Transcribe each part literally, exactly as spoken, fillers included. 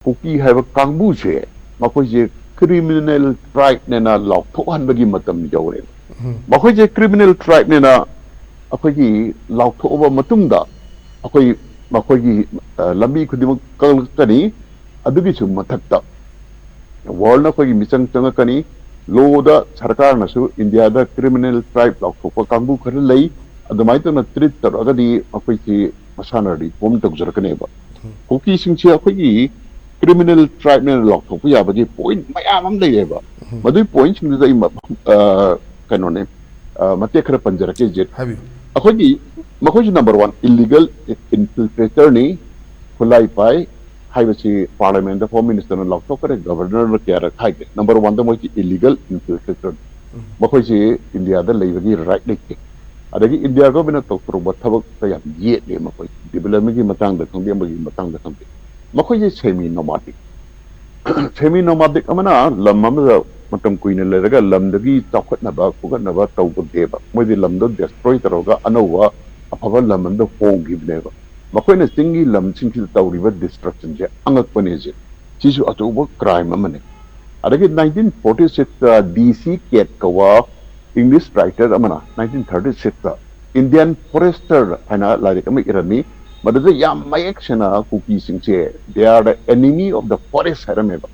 ꯀꯨꯀꯤ ꯍꯥꯏꯕ ꯀꯥꯡꯕꯨꯁꯦ ꯃꯈꯣꯏꯁꯦ ꯀ꯭ꯔꯤꯃꯤꯅꯦꯜ ꯇ꯭ꯔꯥꯏꯕꯅꯦꯅ ꯂꯥꯎꯊꯣꯛꯍꯟꯕꯒꯤ ꯃꯇꯝ ꯌꯧꯔꯦ꯫ ꯃꯈꯣꯏꯁꯦ ꯀ꯭ꯔꯤꯃꯤꯅꯦꯜ ꯇ꯭ꯔꯥꯏꯕꯅꯦꯅ ꯑꯩꯈꯣꯏꯒꯤ ꯂꯥꯎꯊꯣꯛꯑꯕ ꯃꯇꯨꯡꯗ ꯑꯩꯈꯣꯏ ꯃꯈꯣꯏꯒꯤ ꯑ, ꯂꯝꯕꯤ ꯈꯨꯗꯤꯡꯃꯛ ꯀꯛꯂꯛꯀꯅꯤ꯫ ꯑꯗꯨꯒꯤꯁꯨ ꯃꯊꯛꯇ ꯋꯥꯔꯜꯅ ꯑꯩꯈꯣꯏꯒꯤ ꯃꯤꯆꯪ ꯆꯪꯉꯛꯀꯅꯤ꯫ ꯂꯣꯗ ꯁꯔꯀꯥꯔꯅꯁꯨ ꯏꯟꯗꯤꯌꯥꯗ ꯀ꯭ꯔꯤꯃꯤꯅꯦꯜ ꯇ꯭ꯔꯥꯏꯕ ꯂꯥꯎꯊꯣꯛꯄ ꯀꯥꯡꯕꯨ ꯈꯔ ꯂꯩ, ꯑꯗꯨꯃꯥꯏꯅ ꯇꯧꯅ ꯇ꯭ꯔꯤꯠ ꯇꯧꯔꯒꯗꯤ ꯃꯈꯣꯏꯁꯤ ꯃꯁꯥꯅ ꯔꯤꯐꯣꯔꯝ ꯇꯧꯖꯔꯛꯀꯅꯦꯕ꯫ ꯀꯨꯀꯤꯁꯤꯡꯁꯦ ꯑꯩꯈꯣꯏꯒꯤ ꯀ꯭ꯔꯤꯃꯤꯅꯦꯜ ꯇ꯭ꯔꯥꯏꯕꯅꯦꯅ ꯂꯥꯎꯊꯣꯛꯄ ꯌꯥꯕꯒꯤ ꯄꯣꯏꯟ ꯃꯌꯥꯝ ꯑꯃ ꯂꯩꯌꯦꯕ꯫ ꯃꯗꯨꯒꯤ ꯄꯣꯏꯟꯁꯤꯡꯗꯨꯗ ꯑꯩ ꯃ- ꯑ, ꯀꯩꯅꯣꯅꯦ, ꯑ, ꯃꯇꯦꯛ ꯈꯔ ꯄꯟꯖꯔꯛꯀꯦ, ꯖꯤꯠ꯫ ꯍꯥꯏꯕꯤꯌꯨ꯫ ꯑꯩꯈꯣꯏꯒꯤ ꯃꯈꯣꯏꯁꯤ ꯅꯝꯕꯔ ꯋꯥꯟ ꯏꯂꯤꯒꯦꯜ ꯏꯟꯐꯤꯜꯇ꯭ꯔꯦꯇꯔꯅꯤ꯫ ꯈꯨꯠꯂꯥꯏ ꯄꯥꯏ ꯍꯥꯏꯕꯁꯤ ꯄꯥꯔꯂꯤꯌꯥꯃꯦꯟꯗ ꯍꯣꯝ ꯃꯤꯅꯤꯁꯇꯔꯅ ꯂꯥꯎꯊꯣꯛꯈ꯭ꯔꯦ, ꯒꯕꯔꯅꯔꯅ ꯀꯌꯥꯔꯛ ꯍꯥꯏꯈ꯭ꯔꯦ꯫ ꯅꯝꯕꯔ ꯋꯥꯟꯗ ꯃꯣꯏꯁꯤ ꯏꯂꯤꯒꯦꯜ ꯏꯟꯐꯤꯜꯇ꯭ꯔꯦꯇꯔꯅꯤ꯫ ꯃꯈꯣꯏꯁꯤ ꯏꯟꯗꯤꯌꯥꯗ ꯂꯩꯕꯒꯤ ꯔꯥꯏꯠ ꯂꯩꯇꯦ꯫ ꯑꯗꯒꯤ ꯏꯟꯗꯤꯌꯥ ꯒꯣꯔꯃꯦꯟꯅ ꯇꯧꯊꯣꯔꯛꯄ ꯊꯕꯛꯇ ꯌꯥꯝ ꯌꯦꯠꯂꯦ ꯃꯈꯣꯏ, ꯗꯤꯕꯂꯞꯃꯦꯟꯒꯤ ꯃꯇꯥꯡꯗ ꯈꯪꯗꯦ, ꯑꯃꯒꯤ ꯃꯇꯥꯡꯗ ꯈꯪꯗꯦ꯫ ꯃꯈꯣꯏꯁꯦ ꯁꯦꯃꯤ ꯅꯣꯃꯥꯗꯤꯛ꯫ ꯁꯦꯃꯤ ꯅꯣꯃꯥꯗꯤꯛ ꯑꯃꯅ ꯂꯝ ꯑꯃꯗ ꯃꯇꯝ ꯀꯨꯏꯅ ꯂꯩꯔꯒ ꯂꯝꯗꯒꯤ ꯆꯥꯎꯈꯠꯅꯕ ꯈꯣꯀꯠꯅꯕ ꯇꯧꯗꯦꯕ꯫ ꯃꯣꯏꯗꯤ ꯂꯝꯗꯣ ꯗꯦꯁꯇ꯭ꯔꯣꯏ ꯇꯧꯔꯒ ꯑꯅꯧꯕ ꯑꯐꯕ ꯂꯝ ꯑꯃꯗ ꯍꯣꯡꯈꯤꯕꯅꯦꯕ꯫ ꯃꯈꯣꯏꯅ ꯆꯤꯡꯒꯤ ꯂꯝꯁꯤꯡꯁꯤꯗ ꯇꯧꯔꯤꯕ ꯗꯤꯁꯇ꯭ꯔꯛꯁꯟꯁꯦ ꯑꯉꯛꯄꯅꯦ ꯍꯧꯖꯤꯛ꯫ ꯁꯤꯁꯨ ꯑꯆꯧꯕ ꯀ꯭ꯔꯥꯏꯝ ꯑꯃꯅꯤ꯫ ꯑꯗꯒꯤ ꯅꯥꯏꯟꯇꯤꯟ ꯐꯣꯔꯇꯤ ꯁꯤꯛꯁꯇ ꯗꯤ ꯁꯤ ꯀꯦꯠ ꯀꯧꯕ ꯏꯪꯂꯤꯁ ꯔꯥꯏꯇꯔ ꯑꯃꯅ ꯅꯥꯏꯟꯇꯤꯟ ꯊꯥꯔꯇꯤ ꯁꯤꯛꯁꯇ ꯏꯟꯗꯤꯌꯥꯟ ꯐꯣꯔꯦꯁꯇꯔ ꯍꯥꯏꯅ ꯂꯥꯏꯔꯤꯛ ꯑꯃ ꯏꯔꯝꯃꯤ꯫ ꯃꯗꯨꯗ ꯌꯥꯝ ꯃꯌꯦꯛ ꯁꯦꯡꯅ ꯀꯨꯀꯤꯁꯤꯡꯁꯦ they are the enemy of the forest ꯍꯥꯏꯔꯝꯃꯦꯕ꯫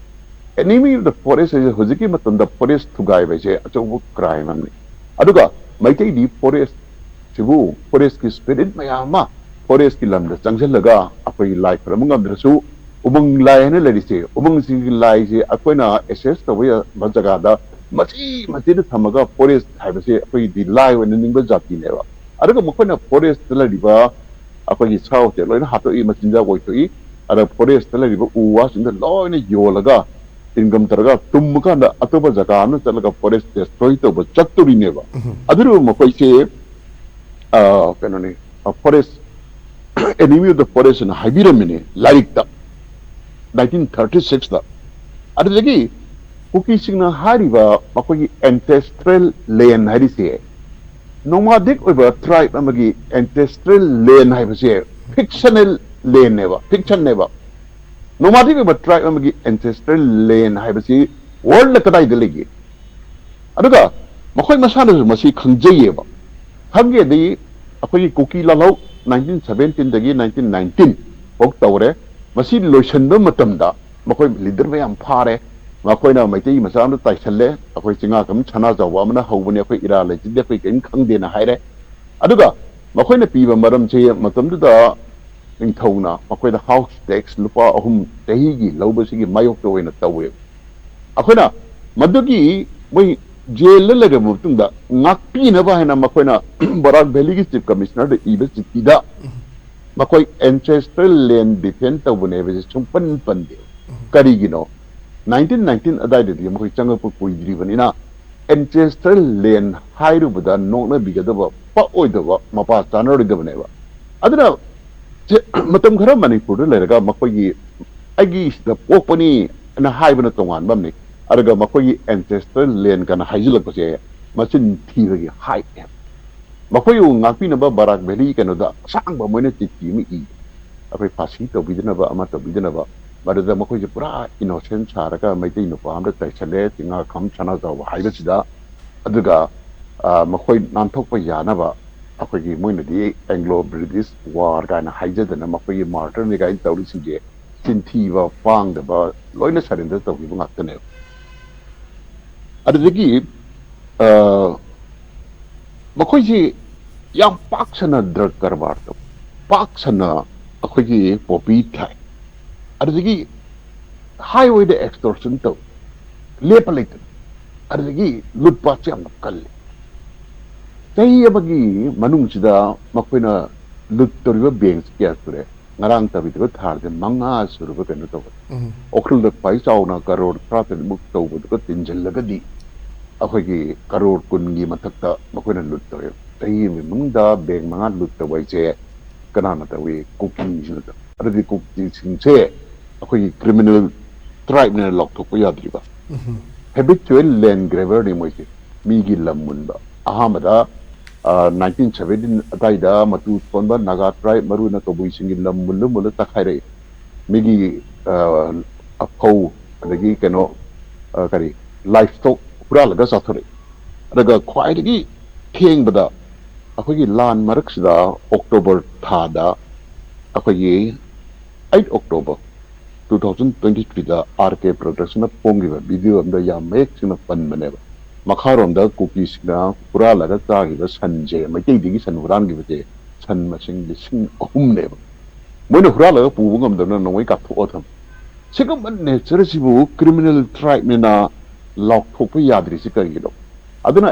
Enemy of the forest ꯍꯥꯏꯁꯦ ꯍꯧꯖꯤꯛꯀꯤ ꯃꯇꯝꯗ ꯐꯣꯔꯦꯁ ꯊꯨꯒꯥꯏꯕ ꯍꯥꯏꯁꯦ ꯑꯆꯧꯕ ꯀ꯭ꯔꯥꯏꯝ ꯑꯃꯅꯤ꯫ ꯑꯗꯨꯒ ꯃꯩꯇꯩꯗꯤ ꯐꯣꯔꯦꯁ ꯁꯤꯕꯨ ꯐꯣꯔꯦꯁꯀꯤ ꯁ꯭ꯄꯤꯔꯤꯠ ꯃꯌꯥꯝ ꯑꯃ ꯐꯣꯔꯦꯁꯀꯤ ꯂꯝꯗ ꯆꯪꯁꯤꯜꯂꯒ ꯑꯩꯈꯣꯏꯒꯤ ꯂꯥꯏ ꯈꯨꯔꯨꯝꯕ ꯉꯝꯗ꯭ꯔꯁꯨ ꯎꯃꯪ ꯂꯥꯏ ꯍꯥꯏꯅ ꯂꯩꯔꯤꯁꯦ, ꯎꯃꯪꯁꯤꯡꯒꯤ ꯂꯥꯏꯁꯦ ꯑꯩꯈꯣꯏꯅ ꯑꯦꯁꯦꯁ ꯇꯧꯕ ꯌꯥꯕ ꯖꯒꯥꯗ ꯃꯆꯤ ꯃꯆꯤꯗ ꯊꯝꯃꯒ ꯐꯣꯔꯦꯁ ꯍꯥꯏꯕꯁꯦ ꯑꯩꯈꯣꯏꯒꯤꯗꯤ ꯂꯥꯏ ꯑꯣꯏꯅ ꯅꯤꯡꯕ ꯖꯥꯇꯤꯅꯦꯕ꯫ ꯑꯗꯨꯒ ꯃꯈꯣꯏꯅ ꯐꯣꯔꯦꯁꯇ ꯂꯩꯔꯤꯕ ꯑꯩꯈꯣꯏꯒꯤ ꯁꯥ ꯎꯆꯦꯛ ꯂꯣꯏꯅ ꯍꯥꯠꯇꯣꯛꯏ, ꯃꯆꯤꯟꯖꯥꯛ ꯑꯣꯏꯊꯣꯛꯏ꯫ ꯑꯗ ꯐꯣꯔꯦꯁꯇ ꯂꯩꯔꯤꯕ ꯎ ꯋꯥꯁꯤꯡꯗ ꯂꯣꯏꯅ ꯌꯣꯜꯂꯒ ꯏꯟꯀꯝ ꯇꯧꯔꯒ ꯇꯨꯝꯕ ꯀꯥꯟꯗ ꯑꯇꯣꯞꯄ ꯖꯒꯥ ꯑꯃ ꯆꯠꯂꯒ ꯐꯣꯔꯦꯁ ꯗꯦꯁꯇ꯭ꯔꯣꯏ ꯇꯧꯕ ꯆꯠꯇꯣꯔꯤꯅꯦꯕ꯫ ꯑꯗꯨꯅ ꯃꯈꯣꯏꯁꯦ ꯑ, ꯀꯩꯅꯣꯅꯤ, forest, enemy of the forest ꯍꯥꯏꯅ ꯍꯥꯏꯕꯤꯔꯝꯃꯤꯅꯦ ꯂꯥꯏꯔꯤꯛꯇ, ꯅꯥꯏꯟꯇꯤꯟ ꯊꯥꯔꯇꯤ ꯁꯤꯛꯁꯇ꯫ ꯑꯗꯨꯗꯒꯤ ꯀꯨꯀꯤꯁꯤꯡꯅ ꯍꯥꯏꯔꯤꯕ ꯃꯈꯣꯏꯒꯤ ꯑꯦꯟꯁꯦꯁꯇ꯭ꯔꯦꯜ ꯂꯦꯟ ꯍꯥꯏꯔꯤꯁꯦ, ꯅꯣꯃꯥꯗꯤꯛ ꯑꯣꯏꯕ ꯇ꯭ꯔꯥꯏꯕ ꯑꯃꯒꯤ ꯑꯦꯟꯁꯦꯁꯇ꯭ꯔꯦꯜ ꯂꯦꯟ ꯍꯥꯏꯕꯁꯦ ꯐꯤꯛꯁꯅꯦꯜ ꯂꯦꯟꯅꯦꯕ, ꯐꯤꯛꯁꯟꯅꯦꯕ꯫ Nomadic ꯑꯣꯏꯕ tribe ꯑꯃꯒꯤ ancestral land ꯍꯥꯏꯕꯁꯤ worldꯗ ꯀꯗꯥꯏꯗ ꯂꯩꯒꯦ? ꯑꯗꯨꯒ ꯃꯈꯣꯏ ꯃꯁꯥꯅꯁꯨ ꯃꯁꯤ ꯈꯪꯖꯩꯌꯦꯕ꯫ ꯈꯪꯒꯦꯗꯤ ꯑꯩꯈꯣꯏꯒꯤ ꯀꯨꯀꯤ ꯂꯥꯜꯍꯧ nineteen seventeenꯗꯒꯤ nineteen nineteen ꯐꯥꯎ ꯇꯧꯔꯦ꯫ ꯃꯁꯤ ꯂꯣꯏꯁꯤꯟꯕ ꯃꯇꯝꯗ ꯃꯈꯣꯏ leader ꯃꯌꯥꯝ ꯐꯥꯔꯦ꯫ ꯃꯈꯣꯏꯅ ꯃꯩꯇꯩ ꯃꯆꯥ ꯑꯃꯗ ꯇꯥꯏꯁꯜꯂꯦ, "ꯑꯩꯈꯣꯏ ꯆꯤꯡꯉꯥꯈꯝ ꯁꯅꯥꯖꯥꯎꯕ ꯑꯃꯅ ꯍꯧꯕꯅꯦ, ꯑꯩꯈꯣꯏ ꯏꯔꯥ ꯂꯩꯖꯗꯦ, ꯑꯩꯈꯣꯏ ꯀꯔꯤꯝ ꯈꯪꯗꯦꯅ" ꯍꯥꯏꯔꯦ꯫ ꯑꯗꯨꯒ ꯃꯈꯣꯏꯅ ꯄꯤꯕ ꯃꯔꯝꯁꯦ, ꯃꯇꯝꯗꯨꯗ ꯅꯤꯡꯊꯧꯅ ꯃꯈꯣꯏꯗ house tax ꯂꯨꯄꯥ ꯑꯍꯨꯝ ꯆꯍꯤꯒꯤ ꯂꯧꯕꯁꯤꯒꯤ ꯃꯥꯌꯣꯛꯇ ꯑꯣꯏꯅ ꯇꯧꯋꯦꯕ꯫ ꯑꯩꯈꯣꯏꯅ ꯃꯗꯨꯒꯤ ꯃꯣꯏ jailꯗ ꯂꯩꯔꯕ ꯃꯇꯨꯡꯗ ꯉꯥꯛꯄꯤꯅꯕ ꯍꯥꯏꯅ ꯃꯈꯣꯏꯅ ꯕꯔꯥꯛ valleyꯒꯤ chief commissionerꯗ ꯏꯕ ꯆꯤꯊꯤꯗ ꯃꯈꯣꯏ ancestral land defend ꯇꯧꯕꯅꯦ ꯍꯥꯏꯕꯁꯦ ꯁꯨꯡꯄꯟ ꯄꯟꯗꯦ꯫ ꯀꯔꯤꯒꯤꯅꯣ? Nineteen nineteen ꯑꯗꯥꯏꯗꯗꯤ ꯃꯈꯣꯏ ꯆꯪꯉꯛꯄ ꯀꯨꯏꯗ꯭ꯔꯤꯕꯅꯤꯅ ancestral land ꯍꯥꯏꯔꯨꯕꯗ ꯅꯣꯛꯅꯕꯤꯒꯗꯕ, ꯄꯛꯑꯣꯏꯗꯕ, ꯃꯄꯥ ꯆꯥꯅꯔꯣꯏꯗꯕꯅꯦꯕ꯫ ꯑꯗꯨꯅ ꯆꯦ-, ꯃꯇꯝ ꯈꯔ ꯃꯅꯤꯄꯨꯔꯗ ꯂꯩꯔꯒ ꯃꯈꯣꯏꯒꯤ "ꯑꯩꯒꯤ ꯁꯤꯗ ꯄꯣꯛꯄꯅꯤ" ꯍꯥꯏꯅ ꯍꯥꯏꯕꯅ ꯇꯣꯉꯥꯟꯕ ꯑꯃꯅꯤ, ꯑꯗꯨꯒ ꯃꯈꯣꯏꯒꯤ ancestral land ꯀꯅ ꯍꯥꯏꯖꯤꯜꯂꯛꯄꯁꯦ ꯃꯆꯤꯟ ꯊꯤꯕꯒꯤ ꯍꯥꯏꯠꯅꯦꯕ꯫ ꯃꯈꯣꯏꯕꯨ ꯉꯥꯛꯄꯤꯅꯕ ꯕꯔꯥꯛ valley ꯀꯩꯅꯣꯗ ꯑꯁꯥꯡꯕ ꯃꯣꯏꯅ ꯆꯤꯊꯤ ꯑꯃ ꯏ, ꯑꯩꯈꯣꯏ ꯐꯥꯁꯤ ꯇꯧꯕꯤꯗꯅꯕ, ꯑꯃ ꯇꯧꯕꯤꯗꯅꯕ꯫ ꯃꯗꯨꯗ ꯃꯈꯣꯏꯁꯦ ꯄꯨꯔꯥ innocent ꯁꯥꯔꯒ ꯃꯩꯇꯩ ꯅꯨꯄꯥ ꯑꯃꯗ ꯇꯥꯏꯁꯜꯂꯦ, ꯆꯤꯡꯉꯥꯈꯝ ꯁꯅꯥꯖꯥꯎꯕ ꯍꯥꯏꯕꯁꯤꯗ꯫ ꯑꯗꯨꯒ ꯑ, ꯃꯈꯣꯏ ꯅꯥꯟꯊꯣꯛꯄ ꯌꯥꯅꯕ ꯑꯩꯈꯣꯏꯒꯤ ꯃꯣꯏꯅꯗꯤ Anglo British war ꯀꯥꯏꯅ ꯍꯥꯏꯖꯗꯅ ꯃꯈꯣꯏꯒꯤ martyrꯅꯤ ꯀꯥꯏꯅ ꯇꯧꯔꯤꯁꯤꯡꯁꯦ ꯆꯤꯟꯊꯤꯕ, ꯄꯥꯡꯗꯕ, ꯂꯣꯏꯅ surrender ꯇꯧꯈꯤꯕ ꯉꯥꯛꯇꯅꯦꯕ꯫ ꯑꯗꯨꯗꯒꯤ ꯑ, ꯃꯈꯣꯏꯁꯤ ꯌꯥꯝ ꯄꯥꯛ ꯁꯟꯅ drug ꯀꯔꯕꯥꯔ ꯇꯧ, ꯄꯥꯛ ꯁꯟꯅ ꯑꯩꯈꯣꯏꯒꯤ poppy ꯊꯥꯏ, ꯑꯗꯨꯗꯒꯤ highwayꯗ extortion ꯇꯧ, ꯂꯦꯞꯄ ꯂꯩꯇꯅ꯫ ꯑꯗꯨꯗꯒꯤ ꯂꯨꯠꯄꯁꯦ ꯌꯥꯝꯅ ꯀꯜꯂꯤ꯫ ꯆꯍꯤ ꯑꯃꯒꯤ ꯃꯅꯨꯡꯁꯤꯗ ꯃꯈꯣꯏꯅ ꯂꯨꯠ ꯇꯧꯔꯤꯕ bankꯁꯤ ꯀꯌꯥ ꯁꯨꯔꯦ? ꯉꯔꯥꯡ ꯇꯧꯔꯤꯕ ꯊꯥꯁꯦ ꯃꯉꯥ ꯁꯨꯔꯕ ꯀꯩꯅꯣ ꯇꯧꯕ꯫ ꯎꯈ꯭ꯔꯨꯜꯗ ꯈ꯭ꯋꯥꯏ ꯆꯥꯎꯅ ꯀꯔꯣꯔ ꯇꯔꯥꯇꯔꯦꯠꯃꯨꯛ ꯇꯧꯕꯗꯨꯒ ꯇꯤꯟꯁꯤꯜꯂꯒꯗꯤ ꯑꯩꯈꯣꯏꯒꯤ ꯀꯔꯣꯔ ꯀꯨꯟꯒꯤ ꯃꯊꯛꯇ ꯃꯈꯣꯏꯅ ꯂꯨꯠ ꯇꯧꯔꯦ꯫ ꯆꯍꯤ ꯑꯃꯒꯤ ꯃꯅꯨꯡꯗ bank ꯃꯉꯥ ꯂꯨꯠ ꯇꯧꯕ ꯍꯥꯏꯁꯦ ꯀꯅꯥꯅ ꯇꯧꯏ? ꯀꯨꯀꯤꯁꯤꯅ ꯇꯧꯏ꯫ ꯑꯗꯨꯗꯤ ꯀꯨꯀꯤꯁꯤꯡꯁꯦ ꯑꯩꯈꯣꯏꯒꯤ criminal tribeꯅꯦꯅ ꯂꯥꯎꯊꯣꯛꯄ ꯌꯥꯗ꯭ꯔꯤꯕ꯫ Habitual land grabberꯅꯤ ꯃꯣꯏꯁꯦ꯫ ꯃꯤꯒꯤ ꯂꯝ ꯃꯨꯟꯕ꯫ ꯑꯍꯥꯟꯕꯗ, ꯑ, nineteen seventeen ꯑꯗꯥꯏꯗ ꯃꯇꯨ ꯊꯣꯟꯕ ꯅꯥꯒꯥ tribe, ꯃꯔꯨ ꯑꯣꯏꯅ ꯀꯕꯨꯏꯁꯤꯡꯒꯤ ꯂꯝ ꯃꯨꯜꯂ ꯃꯨꯜꯂ ꯆꯥꯈꯥꯏꯔꯛꯏ꯫ ꯃꯤꯒꯤ ꯑ, ꯑꯐꯧ, ꯑꯗꯒꯤ ꯀꯩꯅꯣ, ꯑ, ꯀꯔꯤ, ꯂꯥꯏꯐ ꯁ꯭ꯇꯣꯛ ꯍꯨꯔꯥꯜꯂꯒ ꯆꯥꯊꯣꯔꯛꯏ꯫ ꯑꯗꯨꯒ ꯈ꯭ꯋꯥꯏꯗꯒꯤ ꯊꯦꯡꯕꯗ ꯑꯩꯈꯣꯏꯒꯤ ꯂꯥꯟ ꯃꯔꯛꯁꯤꯗ ꯑꯣꯛꯇꯣꯕꯔ ꯊꯥꯗ, ꯑꯩꯈꯣꯏꯒꯤ eight October two thousand twenty ꯊ꯭ꯔꯤꯗ ꯑꯥꯔ ꯀꯦ ꯄ꯭ꯔꯗꯛꯁꯟꯅ ꯐꯣꯡꯈꯤꯕ ꯚꯤꯗꯤꯑꯣ ꯑꯃꯗ ꯌꯥꯝ ꯃꯌꯦꯛ ꯁꯦꯡꯅ ꯄꯟꯕꯅꯦꯕ꯫ ꯃꯈꯥꯔꯣꯝꯗ ꯀꯨꯀꯤꯁꯤꯡꯅ ꯍꯨꯔꯥꯜꯂꯒ ꯆꯥꯈꯤꯕ ꯁꯟꯁꯦ, ꯃꯩꯇꯩꯗꯒꯤ ꯁꯟ ꯍꯨꯔꯥꯟꯈꯤꯕꯁꯦ ꯁꯟ ꯃꯁꯤꯡ ꯂꯤꯁꯤꯡ ꯑꯍꯨꯝꯅꯦꯕ꯫ ꯃꯣꯏꯅ ꯍꯨꯔꯥꯜꯂꯒ ꯄꯨꯕ ꯉꯝꯗꯕꯅ ꯅꯣꯡꯃꯩ ꯀꯥꯞꯊꯣꯛꯑ ꯊꯝꯃꯤ꯫ ꯁꯤꯒꯨꯝꯕ ꯅꯦꯆꯔꯁꯤꯕꯨ ꯀ꯭ꯔꯤꯃꯤꯅꯦꯜ ꯇ꯭ꯔꯥꯏꯕꯅꯤꯅ ꯂꯥꯎꯊꯣꯛꯄ ꯌꯥꯗ꯭ꯔꯤꯁꯤ ꯀꯔꯤꯒꯤꯅꯣ? ꯑꯗꯨꯅ